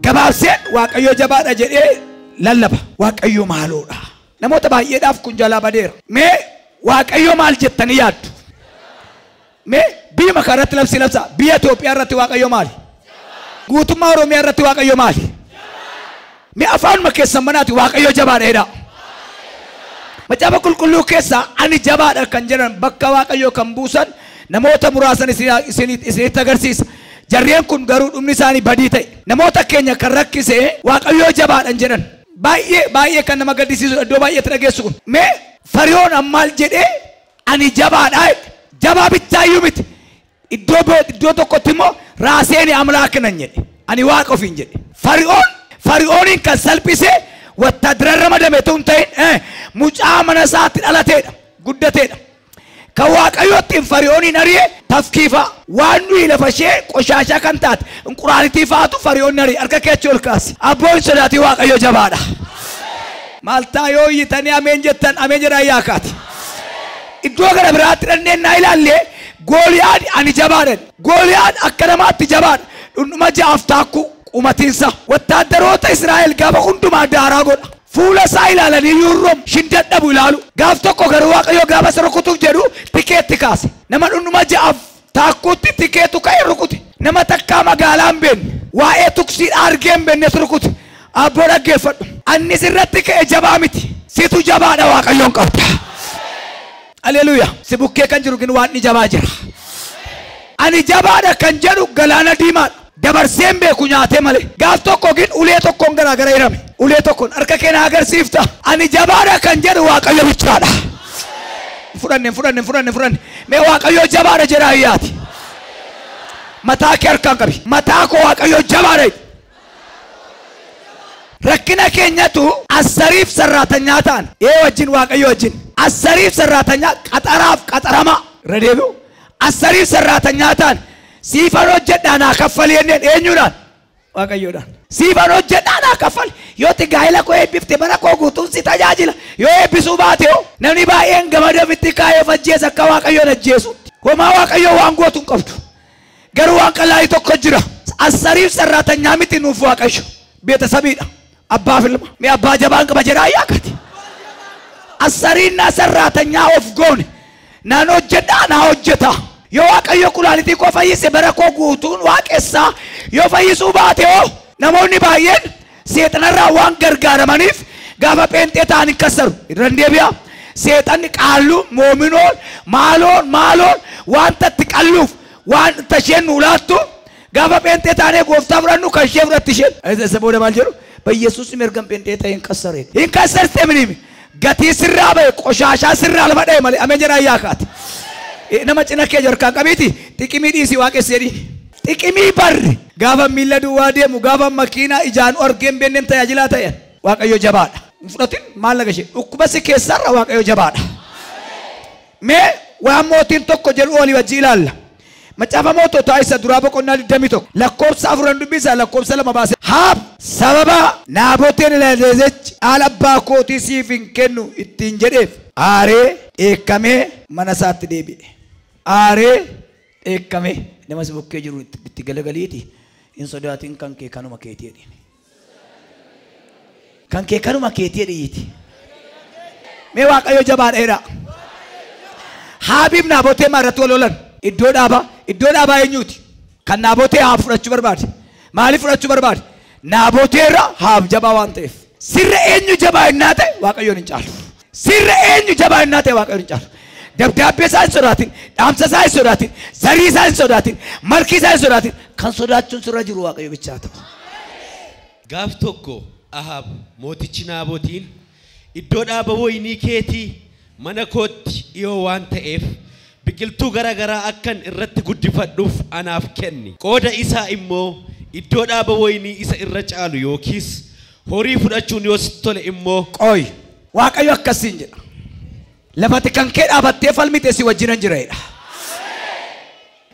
Gabaabseen Waaqayyo jabaadha jedhee lallaba. Waaqayyo maaloodha. Namoota baay'eedhaaf kun jalaa badeera. Mee Waaqayyo maal jettanii yaaddu? Mee biyya makaa irratti labsi labsa. Biyya Itoophiyaa irratti Waaqayyo maali? Guutummaa Oromiyaa irratti Waaqayyo maali? Mee afaanuma keessan manaati Waaqayyo jabaadha jedhaa. Macaafa qulqulluu keessaa ani jabaadha kan jedhan bakka Waaqayyo kan buusan namoota muraasan isinitti agarsiisa. Jarreen kun garuu dhumni isaanii badii ta'e. Namoota keenya kan rakkise Waaqayyo jabaadhan jedhan. Baay'ee baay'ee kan nama gaddisiisu iddoo baay'eetti dhageessu kun. Mee Fariyoon ammaal jedhee ani jabaadha jedhe. Jabaa bichaayyuu miti. Iddoo tokkotti immoo raaseen amlaak nan jedhe. Ani waaqa ofiin jedhe. Fariyooniin kan salphise wattaadira ramadame tun ta'in mucaa mana isaatti dhalateedha. Guddateedha. Kan Waaqayyootti Fariyooniin ari'e tafkiifa. Waan nuyi lafa ishee qoshaashaa kan taate inquraanitii faatu Fariyoonni ari'e harka keechi ol kaase. Abboon sodaatii Waaqayyo jabaadha. Maaltaa yoo iyyitanii ameen jettan ameen jedhaa yaakaati. Iddoo gara biraatti dhanneen naa ilaalle Gooliyaad ani jabaadha. Gooliyaad akka namaatti jabaadha. Dhundhuma ja'aaf taakkuu qumatiinsa. Wattaaddaroota Israa'el gaafa hundumaa daaraa godha. Fuula isaa ilaalanii yuurroom shin dadhabu ilaalu. Gaaf tokko garuu Waaqayyo gaafa isa rukutuuf jedhu tikeetti kaase. Nama dhundhuma ja'aaf taakkuutti tikeetu ka'e rukute. Nama takkaa magaalaa hin beekne waa'ee tuksiidha argee hin beeknetu rukute. Abboo dhaggeeffadhu. Annis irratti ka'e jabaa miti. Situ jabaadha Waaqayyoon qabda. Haleluuyaa. Si bukkee kan jiru gin waan ni jabaa jira. Ani jabaadha kan jedhu galaana diimaadha. Dabarseen beeku nyaatee malee. Gaaf tokko gin ulee tokkoon garaagara hirame. Ulee tokkoon harka kee na agarsiifta. Ani jabaadha kan jedhu Waaqayyo bichaadha. Fudhanne fudhanne fudhanne fudhanne. Mee Waaqayyo jabaadha jedhaa iyyaati. Mataa kee harkaan qabi. Mataa koo Waaqayyo jabaadha. Rakkina keenyatu assariif sarraatanyaa ta'an. Ee wajjin Waaqayyo wajjin. Assariif sarraatanyaa qaxaraaf qaxarama. Irra deebi'u. Assariif sarraatanyaa ta'an. Siifan hojjedhaa naa kaffali jenneen eenyuudhaan? Waaqayyoodhaan. Siifan hojjedhaa naa kaffali. Yoo itti gaa'ela koo eebbifte mana koo guutuun si tajaajila. Yoo eebbisuu baate hoo namni baay'een gamada ofitti kaayee of ajjeesa akka Waaqayyoon ajjeesutti. Homaa Waaqayyoo waan gootu hin qabdu. Garuu waan qalaalii tokko jira. Assariif sarraatanyaa miti nuuf Waaqayyo. Beetasabiidha. Abbaa filma. Mee abbaa jabaan qaba jedhaa yaakati. Assariin sarraatanyaa of goone. Naan hojjedhaa naa hojjeta. Yoo Waaqayyo kulaalitii koo fayyise bara koo guutuun waaqessaa. Yoo fayyisuu baate hoo namoonni baay'een seexanarraa waan gargaaramaniif gaafa pheenxee ta'an hin kassaru. Irra hin deebi'a. Seexanni qaalluu moominoon maaloon maaloon wanta itti qalluuf wanta isheen nu laattu gaafa pheenxee taanee gooftaa fudhannu kan ishee fudhatti isheen. Isa booda maal jedhu? Bayyesuus ergan pheenxee ta'e hin kassaree. Hin kassarte minimi. Gatii sirraa ba'e qoshaashaa sirraa lafa dha'e malee ameen jedhaa yaakaati. Nama cina kee harkaan qabiiti xiqimii dhiisii waaqessi jedhi. Xiqimii barri gaafa miilla duwwaa deemu gaafa makiinaa ijaan argee hin beekneen tajaajilaa ta'e Waaqayyo jabaadha. Hin fudhatin maallaqa ishee dhukkuba si keessarra Waaqayyo jabaadha. Mee waan mootiin tokko jedhu olii wajji ilaalla. Macaafa moototaa isa duraa boqonnaa 21 lakkoofsa 4 dubbisa lakkoofsa 2 baase. Haab sababa Naaboteen ilaalleezechi haala abbaa kootii siif hin kennu ittiin jedheef aaree dheekkamee mana isaatti deebi'e. Aaree dheekkamee nama si bukkee jiru itti galagaliiti hin sodaatin kan kee kanuma keetii jedhi. Kan kee kanuma keetii jedhiiti. Mee Waaqayyo jabaadha jedhaa. Haabiif Naabotee maarratti wal lolan. Iddoo dhaabaa eenyuuti? Kan Naabotee Haab fudhachuu barbaade. Maaliif fudhachuu barbaade? Naaboteerra Haab jabaa waan ta'eef. Sirra eenyu jabaa innaa ta'e Waaqayyoon hin caalu. Sirra eenyu jabaa innaa ta'e Waaqayyoon hin caalu. Dabdaabbee isaa hin sodaatin, dhaamsa isaa hin sodaatin, zarii isaa hin sodaatin, malkii isaa hin sodaatin. Kan sodaachuun sirra jiru Waaqayyo bichaa ta'u. Gaaf tokko Ahaab mootichi Naabotiin iddoo dhaaba wayinii keetii mana kootti dhiyoo waan ta'eef biqiltuu garaagaraa akkan irratti guddifadhuuf anaaf kenni. Qooda isaa immoo iddoo dhaaba wayinii isa irra caalu yookiis horii fudhachuun yoo sitti tole immoo qoy Waaqayyo akkasiin jedha. Lafati kan kee dhaabattee falmite si wajjinan jira jedha.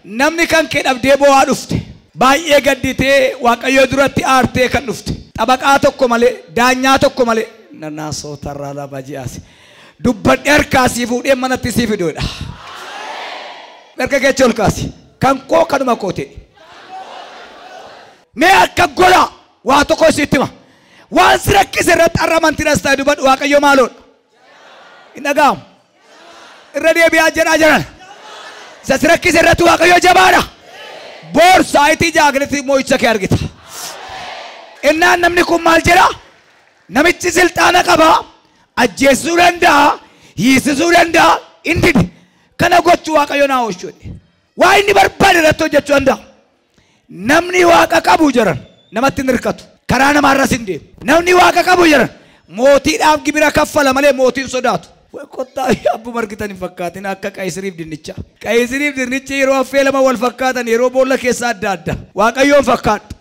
Namni kan kee dhabdee boo'aa dhufte. Baay'ee gadditee Waaqayyoo duratti aartee kan dhufte. Xabaqaa tokko malee, daanyaa tokko malee. Nanaasoo tarraa lama ji'aasi. Dubbadhee harkaa sii fuudhee manatti sii fiduudha. Harka keechi ol kaasi. Kan koo kanuma kootee. Mee akka gola waa tokko isitti hima. Waan si rakkise irratti har'a amantiidhas ta'e dubbadhu Waaqayyo maaloodha. Hin dhaga'amu. Irra deebi'aa jedhaa jiran. Isa si rakkise irratti Waaqayyo jabaadha. Boor saayitii jaagnetti moo'icha kee argita. Innaan namni kun maal jedha? Namichi silxaana qaba, ajjeesuu danda'a, hiisisuu danda'a, inni dide. Kana gochuu Waaqayyo naa oolchu jedhe. Waa inni barbaade irratti hojjechuu danda'a. Namni Waaqa qabu jedhan namatti hin hirkatu. Karaa namaarras hin deemu. Namni Waaqa qabu jedhan mootiidhaaf gibira kaffala malee mootiin sodaatu. Kottaa abbuma argitan hin fakkaatin akka Qaysiriif dinnicha. Qaysiriif dinnichi yeroo affee lama wal fakkaatan yeroo boolla keessa adda adda. Waaqayyoon fakkaadhu.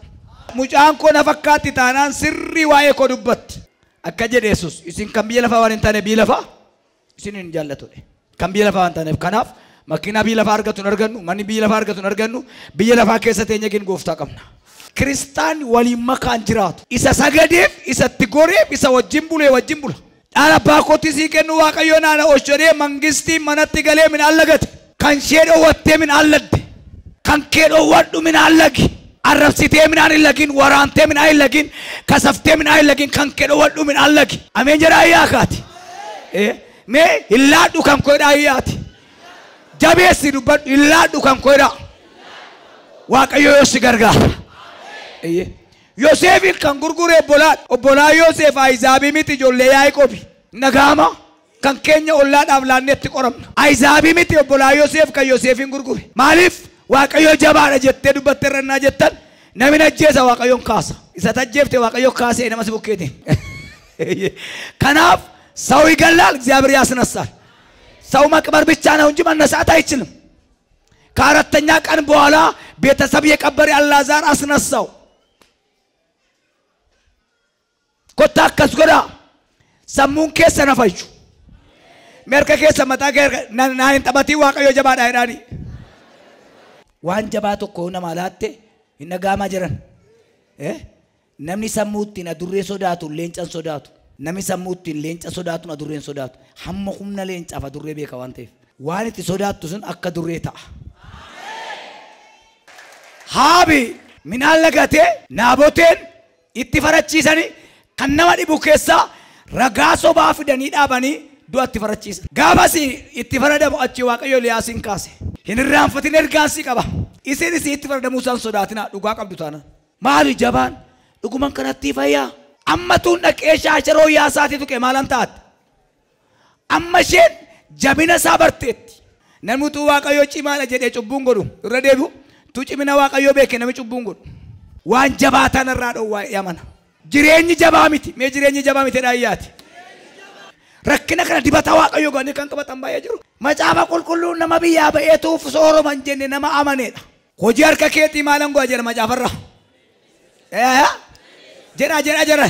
Mucaan koo na fakkaatti taanaan sirrii waa'ee koo dubbatti. Akka jedhe Yesuus isin kan biyya lafaa waan hin taane biyya lafaa isin hin jaallatudha. Kan biyya lafaa waan taaneef kanaaf makiinaa biyya lafaa argatu hin argannu, manni biyya lafaa argatu hin argannu, biyya lafaa keessa teenya gin gooftaa qabna. Kiristaan waliin makaan jiraatu. Isa sagadeef, isatti goreef, isa wajjin bulee wajjin bula. Dhaala abbaa kootti sii kennu Waaqayyo naana oshoree mangistii manatti galee midhaan lagate. Kan ishee dhoowwattee midhaan ladde. Kan kee dhoowwadhu midhaan lagi. Arrabsitee midhaan hin lagin, waraantee midhaan hin lagin, kasaftee midhaan hin lagin, kan kee dhoowwadhu midhaan lagi. Ameen jedhaa ayyaa kaati. Mee hin laadhu kan koo jedhaa ayyaati. Jabeessi dubbadhu hin laadhu kan koo jedhaa. Waaqayyo yoo si gargaara. Yoseefin kan gurgure obbolaa Yoseef Ayizaabii miti ijoollee Yaaqoobi. Nagaama kan keenya ollaadhaaf laanneetti qoramna. Ayizaabii miti obbolaa Yoseef kan Yoseefin gurgure. Maaliif Waaqayyo jabaadha jettee dubbatte irrannaa jettan namni ajjeesa Waaqayyoon kaasa. Isa tajjeefte Waaqayyo kaasee nama si bukkeete. Kanaaf ሰው ይገላል፣ እግዚአብሔር ያስነሳል። ሰው መቅበር ብቻ ነው እንጂ መነሳት አይችልም። ከአራተኛ ቀን በኋላ ቤተሰብ የቀበረ አልዓዛር አስነሳው። ኮታ akkas godha sammuun keessa na fayyu merka keessa mataa kee naa hin taphatiin Waaqayyo jabaadha jedhaani. Waan jabaa tokko nama laatte hin dhaga'amaa jiran. Namni sammuu ittiin adurree sodaatu leencan sodaatu. Namni sammuu ittiin leenca sodaatu adurreen sodaatu. Hamma humna leencaaf adurree beeka waan ta'eef. Waan itti sodaattu sun akka durree ta'a. Haabi midhaan lagatee Naaboteen itti farachiisanii kan nama dhibu keessaa ragaa sobaa fidanii dhaabanii du'a itti farachiisan. Gaafas itti faradamu achi Waaqayyo Eliyaasin kaase. Hin irraanfatin ergaan si qaba. Isin itti faradamuu isaan sodaatinaa dhugaa qabdu taanaan. Maali jabaan dhuguman kanatti fayyaa. Amma tuun dhaqee shaasharoo yaasaatii tuqe maalan taate. Amma isheen jabina isaa barteetti. Namni utuu Waaqayyo cimaadha jedhee cubbuun godhu irra deebi'u tu cimina Waaqayyo beeke namni cubbuun godhu. Waan jabaa tanarraa dhoowwaa yamana. Jireenyi jabaa miti. Mee jireenyi jabaa miti dhaayyaati. Rakkina kana dibata Waaqayyo goonee kan qabatan baay'ee jiru. Macaafa qulqulluun nama biyyaa ba'eetuuf sooroman jenne nama amaneedha. Hojii harka keetii maalan go'a jedha macaafarra. Jedha jedha jedha.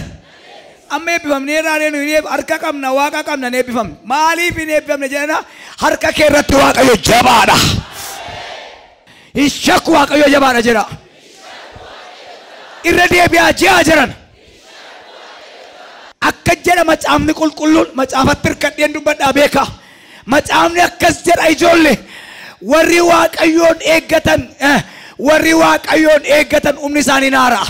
Amma eebbifamnee irraa nuyi harka qabna Waaqa qabna hin eebbifamne. Maaliif hin eebbifamne jedhana harka kee irratti Waaqayyo jabaadha. Hin shakku Waaqayyo jabaadha jedha. Irra deebi'aa ji'a jiran. Akka jedha macaafni qulqulluun macaafatti hirkadheen dubbadhaa beeka. Macaafni akkas jedha ijoollee warri Waaqayyoon eeggatan warri Waaqayyoon eeggatan humni isaanii naara.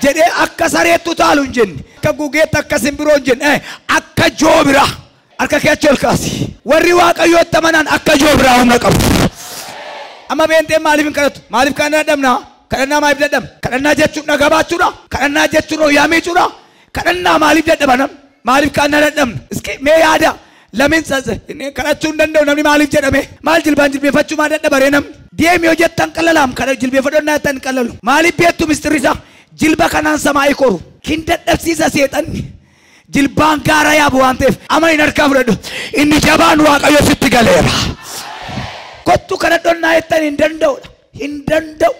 Jedhee akka sareettu taalu hin jenne akka gugeetti akka simbiroo hin jenne akka joobira harka kee achi ol kaasi. Warri Waaqayyootti amanan akka joobiraa humna qabu. Amma beenteen maaliif hin kadhatu? Maaliif kadhannaa dadhabnaa? Kadhannaa maaliif dadhabna? Kadhannaa jechuun dhagaa baachuudha. Kadhannaa jechuun hooyaa miicuudha. Kadhannaa maaliif dadhaba namni? Maaliif kadhannaa dadhabna? Iski mee yaada lamiin kadhachuu hin danda'u namni maaliif jedhame? Maal jilbaan jilbeeffachuu maal dadhabaree namni? Deemi yoo jettan qalalaam kadha jilbeeffadhonnaa jettan hin qalalu. Maaliif beektu mistirri isaa? Jilba kanaan samaa'ii koru. Kin dadhabsiisa seexanni. Jilbaan gaara yaabu waan ta'eef ama hin harkaa fudhadhu. Inni jabaan Waaqayyo sitti galeera. Kottu kadhadhonnaa jettan hin danda'udha. Hin danda'u.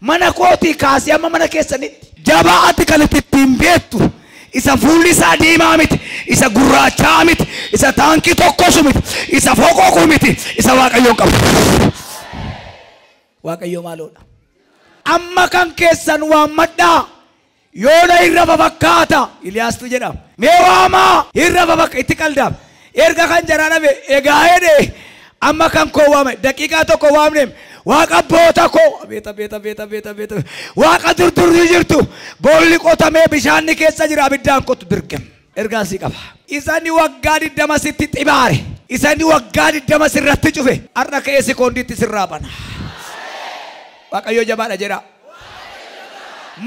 Mana kootii kaasee amma mana keessanitti. Jabaa ati kan ittiin beektu isa fuulli isaa diimaa miti, isa gurraachaa miti, isa taankii tokkosu miti, isa foqoqu miti, isa Waaqayyoon qabu. Waaqayyo maaloodha. Amma kan keessan waammadhaa. Yoona irra fafakkaata. Iliyaastu jedhama. Mee waamaa irra fafakka itti qaldaam. Erga kan jaraa dhabe egaa jedhe amma kan koo waame daqiiqaa tokko waamne waaqa abboota koo beeta beeta beeta beeta beeta waaqa durdurri jirtu boolli qotamee bishaanni keessa jira abiddaan qotu dirqem. Ergaa sii qaba. Isani waggaa 20 sitti xibaare. Isani waggaa 20 sirratti cufe. Har'a ka'ee sekoondiitti sirraa bana. Waaqayyo jabaadha jedha.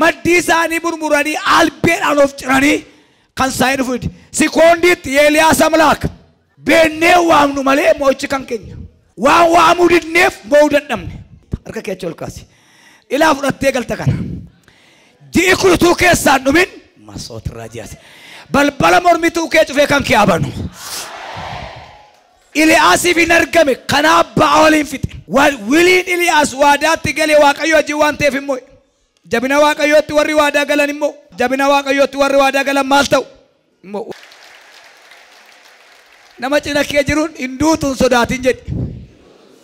Maddii isaanii murmuranii albeedhaan of ciranii kan isaanii dhufu sekoondiitti Eeliyaas Amlaak beennee waamnu malee mo'ichi kan keenya. Waan waamuu didneef mo'uu dadhabne. Harka kee achi ol kaasi. Ilaa fudhattee galta kana. Ji'i kun utuu keessaan dhumin masootirraa ji'aase. Balbala mormituu kee cufee kan kee abanu. Iliyaasiif hin argame kanaaf ba'a waliin fixe. Wiliin Iliyaas waadaatti galee Waaqayyo wajjin waan ta'eef immoo jabina Waaqayyootti warri waadaa galan immoo jabina Waaqayyootti warri waadaa galan maal ta'u? Immoo nama cina kee jiruun hin duutu hin sodaatin jedhi.